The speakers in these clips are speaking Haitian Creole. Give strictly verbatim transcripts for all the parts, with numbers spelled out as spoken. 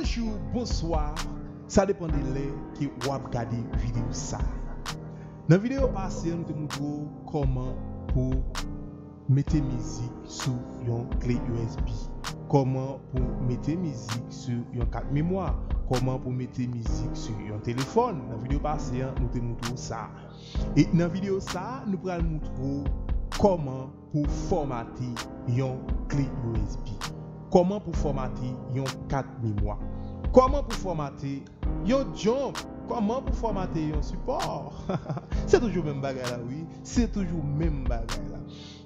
Bonjou, bonswa, sa depann de lè ke w ap gade videyo sa. Nan videyo pase a, nou te montre w kòman pou mete mizik sou yon kle U S B, kòman pou mete mizik sou yon kat memwa, kòman pou mete mizik sou yon telefòn. Nan videyo pase a, nou te montre w sa. E nan videyo sa, nou pral montre w kòman pou fòmate yon kle U S B, kòman pou fòmate yon kat memwa, kòman pou fòmate yon jump, kòman pou fòmate yon sipò. Se toujou menm bagay la, wi. Se toujou menm bagay la.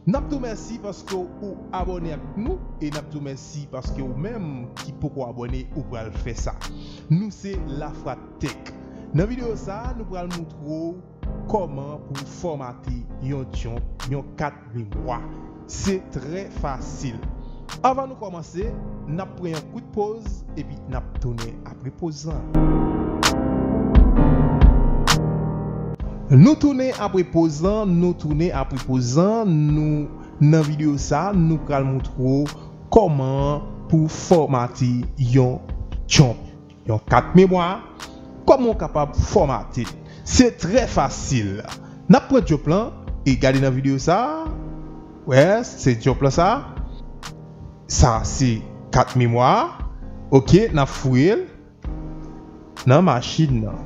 N ap di w mèsi paske w abòne ak nou e n ap di w mèsi paske w menm ki poko abòne, ou pral fè sa. Nou se Lafratech. Nan videyo sa, nou pral montre w kòman pou fòmate yon jump, yon kat memwa. Se trè fasil. Anvan nou kòmanse, n ap pran yon kout poz epi n ap tounen apre poz lan. Nou tounen apre poz lan, nou tounen apre poz lan, nou nan videyo sa, nou pral montre w kòman pou fòmate yon jump, yon kat memwa, kòman w kapab fòmate l. Se trè fasil. N ap pran jump lan e gade nan videyo sa. Wè, se jump lan sa. Sa se kat memwa. Oke, n ap foure l nan machin nan.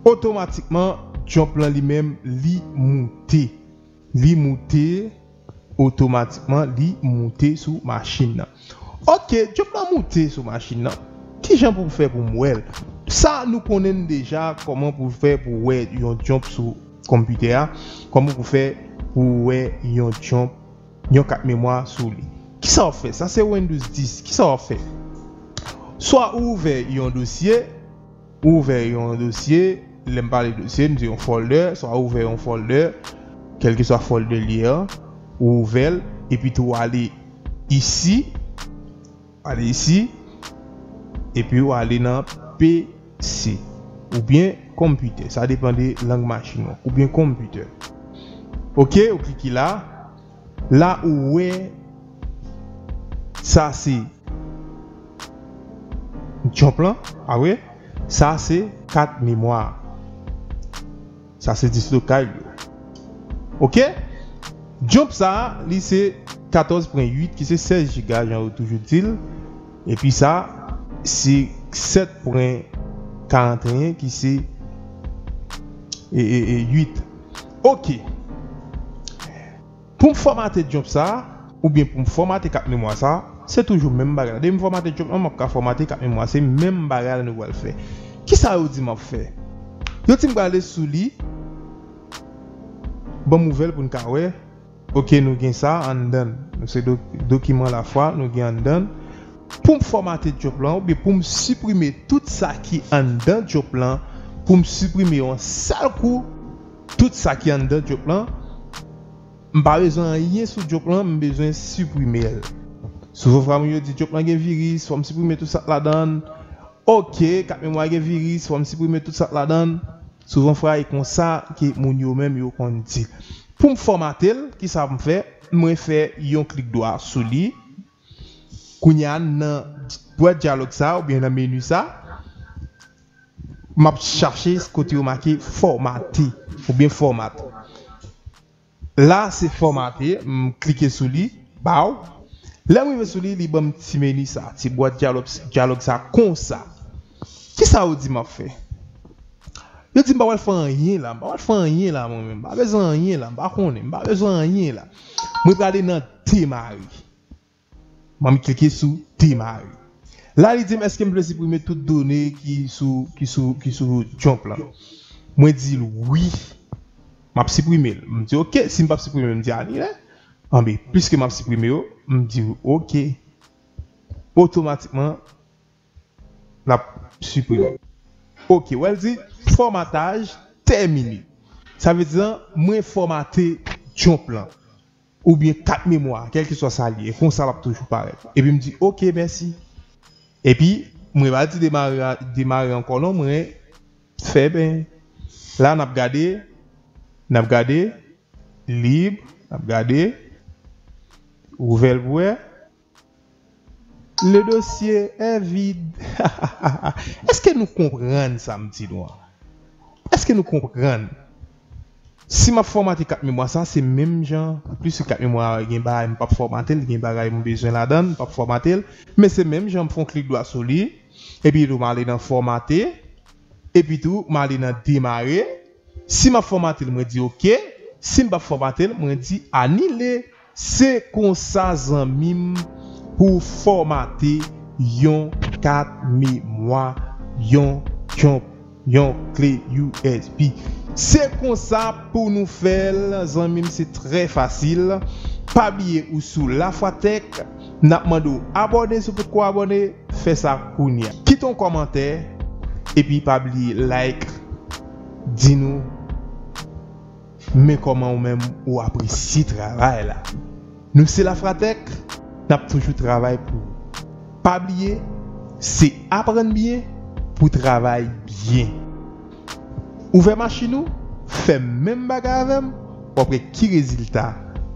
Otomatikman, jump lan li menm, li moute. Li moute, otomatikman, li moute sou machin nan. Oke, jump lan moute sou machin nan. Kijan pou m fè pou m wè l? Sa nou konnen deja, kòman pou fè pou wè yon jump sou konpitè a, kòman pou fè pou wè yon jump, yon kat memwa sou li. Kisa w ap fè? Sa se Windows dis. Kisa w ap fè? Swa ou ouvè yon dosye, ou ouvè yon dosye, lè m pale dosye, m di yon folder, swa ou ouvè yon folder, kèlkeswa folder li ye a, ou ouvè l, epi tou w ale isi, ale isi, epi w ale nan P C, oubyen konpitè, sa depann de lang machin ou, oubyen konpitè. Oke, ou klike la, la ou wè, sa se jump lan, a wi, sa se kat memwa. Sa se disk lokal yo. Oke? Jump sa, li se katòz pwen uit, ki se sèz jiga, jan yo toujou di l. Epi sa, se sèt pwen karanteyen, ki se, e, e, e, uit. Oke. Pou m fòmate jump sa, oubyen pou m fòmate kat memwa sa, se toujou menm bagay la. Depi m fòmate jump lan, m ap ka fòmate kat memwa. Se menm bagay la nou pral fè. Kisa yo di m ap fè? Yo di m prale sou li. Ban m ouvè l pou n ka wè. Oke, nou gen sa anndan. Nou se do-, dokiman lafwa, nou gen anndan. Pou m fòmate jump lan, oubyen pou m siprime tout sa ki anndan jump lan, pou m siprime yon sèl kou tout sa ki anndan jump lan, m pa bezwen anyen sou jump lan, m bezwen siprime l. Souvan fwa moun yo di jump lan gen viris, fò m siprime tout sa k ladan l. Oke, kat memwa gen viris, fò m siprime tout sa k ladan l. Souvan fwa e konsa ke moun yo menm yo konn di. Pou m fòmate l, kisa m fè? Mwen fè yon klik dwa sou li. Kounye a nan bwat dyalòg sa oubyen nan meni sa, m ap chache kote yo make fòmate oubyen fòmat. La se fòmate, m klike sou li, baw. Lè m rive sou li, li ban m ti meni sa, ti bwat dyalòg, dyalòg sa konsa. Kisa yo di m ap fè? Yo di m pa pral fè anyen la, m pa pral fè anyen la mwen menm, m pa bezwen anyen la, m pa konnen, m pa bezwen anyen la. Mwen prale nan demare. M klike sou demare. La li di m èske m vle siprime tout done ki sou, ki sou, ki sou jump lan. Mwen di l wi. M ap siprime l. M di oke, si m p ap siprime l, m di anile. Anben, piske m ap siprime yo, m di oke. Otomatikman, l ap siprime. Oke, wè l di fòmataj tèmine. Sa vle di mwen fòmate jump lan oubyen kat memwa, kèlkeswa sa l ye, konsa l ap toujou parèt. Epi m di oke, mèsi. Epi mwen pa di demare, demare ankò non, mwen fè ben. La n ap gade, n ap gade, lib, n ap gade, ouvè l pou wè. Le dossier est vide. Èske nou konprann sa m di nou an? Èske nou konprann? Si m ap fòmate kat memwa sa, se menm jan, plis kat memwa gen bagay m p ap fòmate l, gen bagay m bezwen ladan l, m p ap fòmate l, men se menm jan m fè yon klik dwa sou li, epi tou m ale nan fòmate, epi tou m ale nan demare. Si m ap fòmate l, mwen di oke. Si m p ap fòmate l, mwen di anile. Se konsa, zanmi m, pou w fòmate yon kat memwa, yon, yon, yon kle U S B. Se konsa pou nou fè l, zanmi m, se trè fasil. Pa bliye ou sou Lafratech, n ap mande w abòne si w potko abòne, fè sa kounye a. Kite yon kòmantè, epi pa bliye like, di nou men kòman ou menm ou apresye travay la. Nou se Lafratech, n ap toujou travay pou ou. Pa bliye, se aprann byen pou travay byen. Ouvè machin ou, fè menm bagay avè m, w ap wè ki rezilta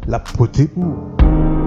l ap pote pou ou.